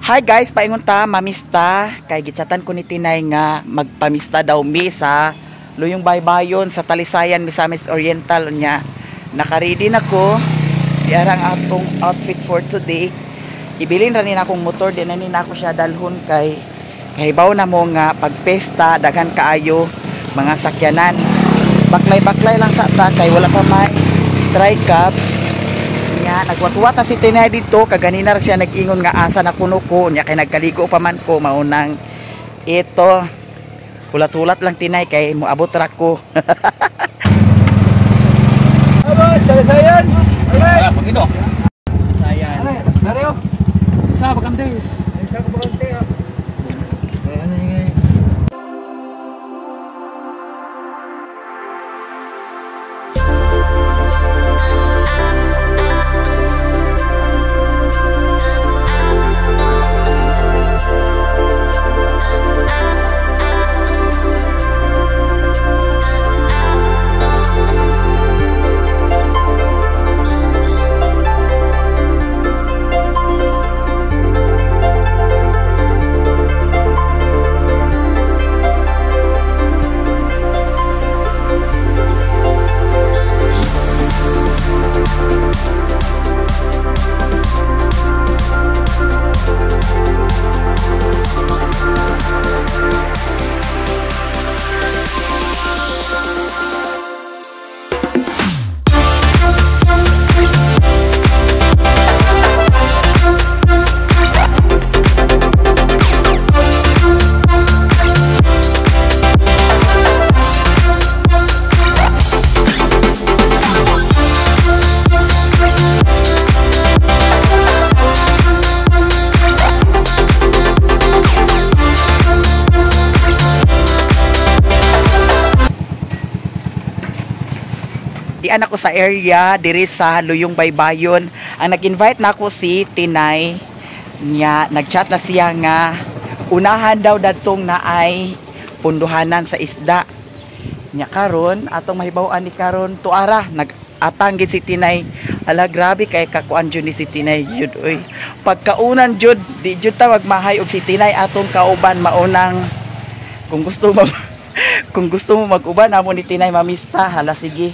Hi guys, paingon ta, mamista kay gichatan ko ni Tinay nga magpamista daw mi sa Luyong Baybayon sa Talisayan, Misamis Oriental unya. Naka-ready na ko. Diara ang atong outfit for today. Ibilin ra ni akong motor, di na ni nako siya dalhon kay kahibaw na mo nga pagpesta daghan kaayo mga sakyanan. Baklay-baklay lang sa ta kay wala pa may tricab. Nya nagwatwat na si Tinay dito kaganina ra siya nag-ingon nga asa na kuno ko nya kay nagkaligo pa man ko maunang ito hulat-hulat lang Tinay kay moabot ra ko. Boss, Talisayan. Ah, pagino. Sayan. Dario. Sa bakante. Sa bakante. Ano yung Dian ako sa area diri sa Luyong Baybayon. Ang nag-invite na ako si Tinay nya nag-chat na siya nga unahan daw dadtong na ay punduhanan sa isda. Nya karon atong mahibaw-an ni karon tuara nag-atang gid si Tinay. Ala grabe kay kakuan jud ni si Tinay jud oy. Pagkaunan jud di jud ta magmahay og si Tinay atong kauban maunang kung gusto mo kung gusto mo mag-uban amo ni Tinay mamista hala sige.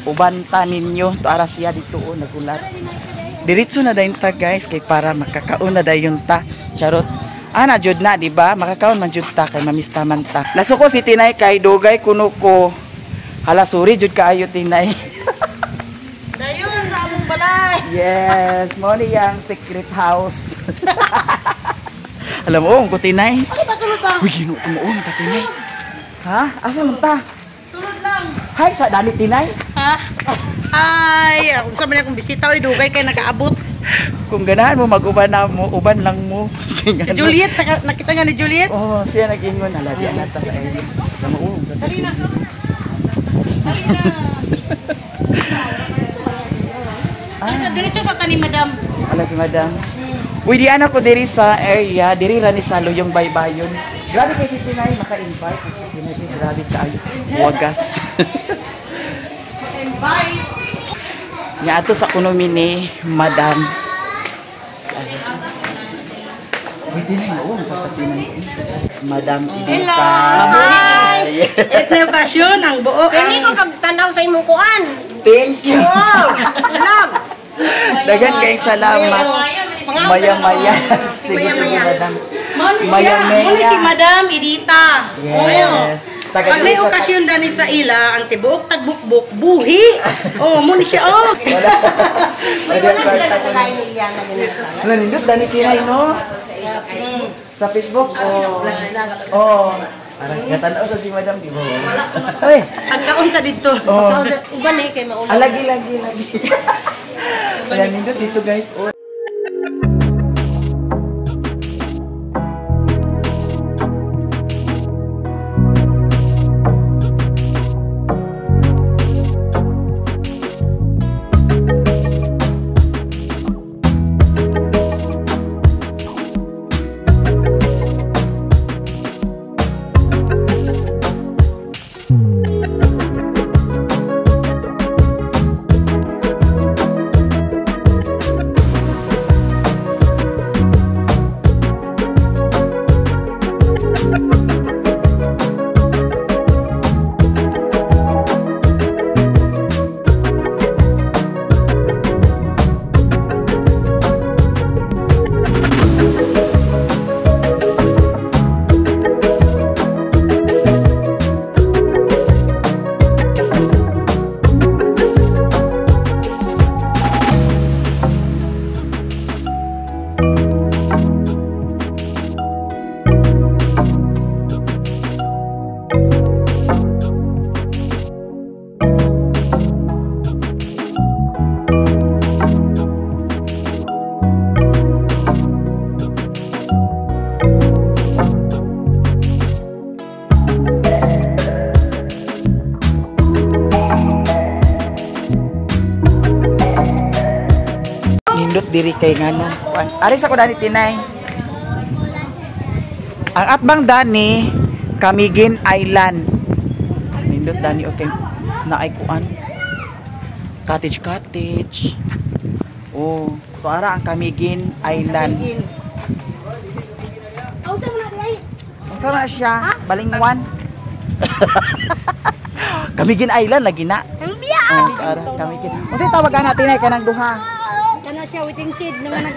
Uban ta ninyo tuara siya dito oh, nagulat. Diretso na dayon ta guys kay para makakaon na dayon ta. Charot. Ana jud na di ba? Makakaon man jud ta kay mamista man ta. Nasuko si Tinay kay dugay kuno ko. Hala sorry jud kaayo Tinay. Dayon sa among balay. Yes, mo ni yang secret house. Alam mo ko Tinay. Ay patulog pa. Uy, Ginoo ko mo ta Tinay. Ha? Asa man ta? Tulog lang. Hi sa dani Tinay. Ha? Ay, kung sa man akong bisita oy dugay kay nakaabot. Kung ganahan mo mag-uban na mo, uban lang mo. Si Juliet, nakita nga ni Juliet? Oh, siya nag-ingon hala di ana ta sa area. Sama oh. Dali na. Dali na. Ah. Diretso sa tani madam. Ala si madam. Uy, di ana ko diri sa area, diri ra ni sa Luyong Baybayon. Grabe kay si Tinay maka-invite si Tinay, grabe kaayo. Wagas. Invite. Nya ato sa kuno ni madam. Uy, Tinay, oo, sa Tinay. Madam Edita. Hello. Hi. Ito yung okasyon ang buo. Pwede ko pagtanaw sa imong kuan. Thank you. Wow! Love! Dagan kayong salamat. Maya-maya. Sige, sige, madam. Maya-maya. Muna si Madam Edita. Yes. Pag may okasyon dani sa ila, ang tibuok tagbukbuk, buhi. Oh, muna siya, oh. Wala. Wala. Wala, nindot, dani Tinay, no? Sa Facebook, oh. Oh. Parang natanaw sa si Madam, di ba? Uy, Pagkaon ka dito. Oh. Uban eh, kay maulaw. Ah, lagi, lagi, lagi. Wala, nindot dito, guys. Oh. Nindot diri kay ngano. Kuan. Ari sa ko dani, Tinay. Ang atbang dani, Camiguin Island. Nindot dani, okay. Naay kuan. Cottage cottage. Oh, to ara ang Camiguin Island. Unsa na siya? Balingwan. Camiguin Island lagi na. Ang biya. Oh, ara Camiguin. Unsay tawagan natin ay kanang duha? Kana siya waiting shed naman nag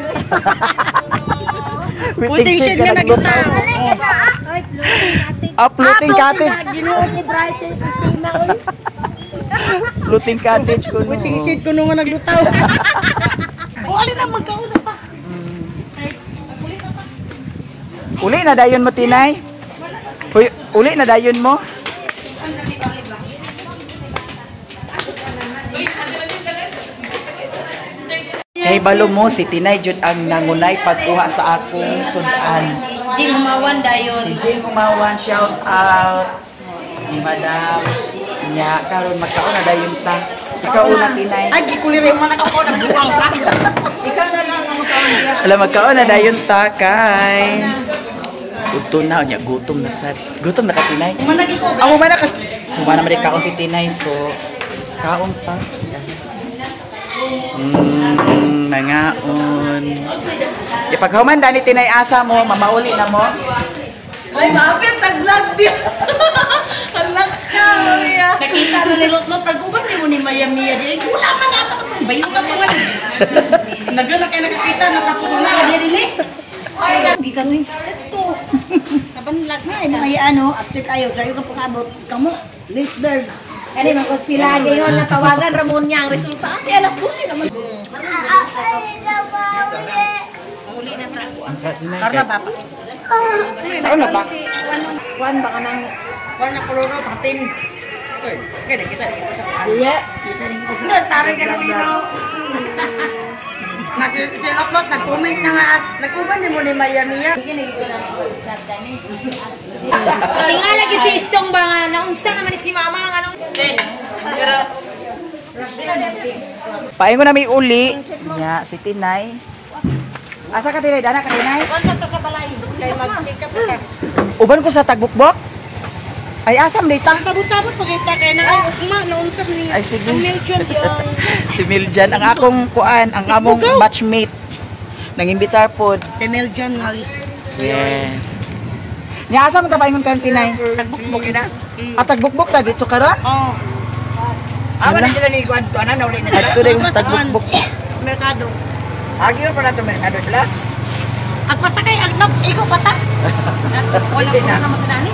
Waiting shed nga naglutaw. Ay, floating cottage. Ah, floating cottage. Ginoo ko bright kay Christina oy. Floating cottage kuno. Waiting shed kuno nga naglutaw. O alin na magkauna pa. Uli na dayon mo, Tinay. Uy, uli na dayon mo. Kay balo mo si Tinay jud ang nangunay pagkuha sa akong sudan. Di humawan dayon. Si Jane Umawan, shout out ni Madam. Nya karon magkaon na dayon ta. Ikaw una, Tinay. Ay, gikulirin mo na ako nagbuang ka. Ikaw na lang ang magkaon diya. Alam, magkaon na dayon ta kay. Gutom na nya, gutom na sad. Gutom na ka, Tinay. Managi ko. Ang humana kas humana man kaon si Tinay, so kaon pa. Nangaon. Ipaghuman dani, Tinay, asa mo, mamauli na mo. Ay, maapit tag-vlog di. Halak ka, Maria. Nakita na ni Lotlot, tag-uban ni mo ni Maya Mia di. Ay, gula man ata ka pang bayo ka pa man. Nagana kay nakakita, nakaputo na ka diri ni. Gikan ni. Ito. Kabanlag na. Ay, mga ano, after kayo, sayo ka pangabot. Kamo, Lisberg. Kani magod sila gayon natawagan Ramon niya ang resulta. Ay, alas 12 naman. Uli na ta. Karna pa. Kaon na pa. Kuan ba ka nang kuan na koloro papin. Kaya kita kita sa kuan. Iya. Taray ka na dito. Si Lotlot nag-comment na nga at nag-uban ni mo ni Maya Mia. Tingala gid si Istong ba nga naunsa naman ni si mama nga anong Paingon na may uli. Nya si Tinay. Asa ka, Tinay? Dana ka, Tinay? Kuan sa ka balay kay mag-pick up ka. Uban ko sa tagbukbok. Ay, asam dita. Kabut-kabut pagita kay na ay ugma naunsa ni. Ay, sige. Ang Miljon yung Si Miljan ang akong kuan, ang among batchmate. Nangimbitar pod. Tineljan nga. Yes. Nya asa man ta paingon karon, Tinay? Tagbukbok na. At tagbukbok ta dito karon? Oh. Awa na sila ni Juan, tuan na uli na sila. Adto dayong tagbukbok. Merkado. Agi pa na to merkado sila. Agpasakay agnap ikaw pata. Wala ko na matanani.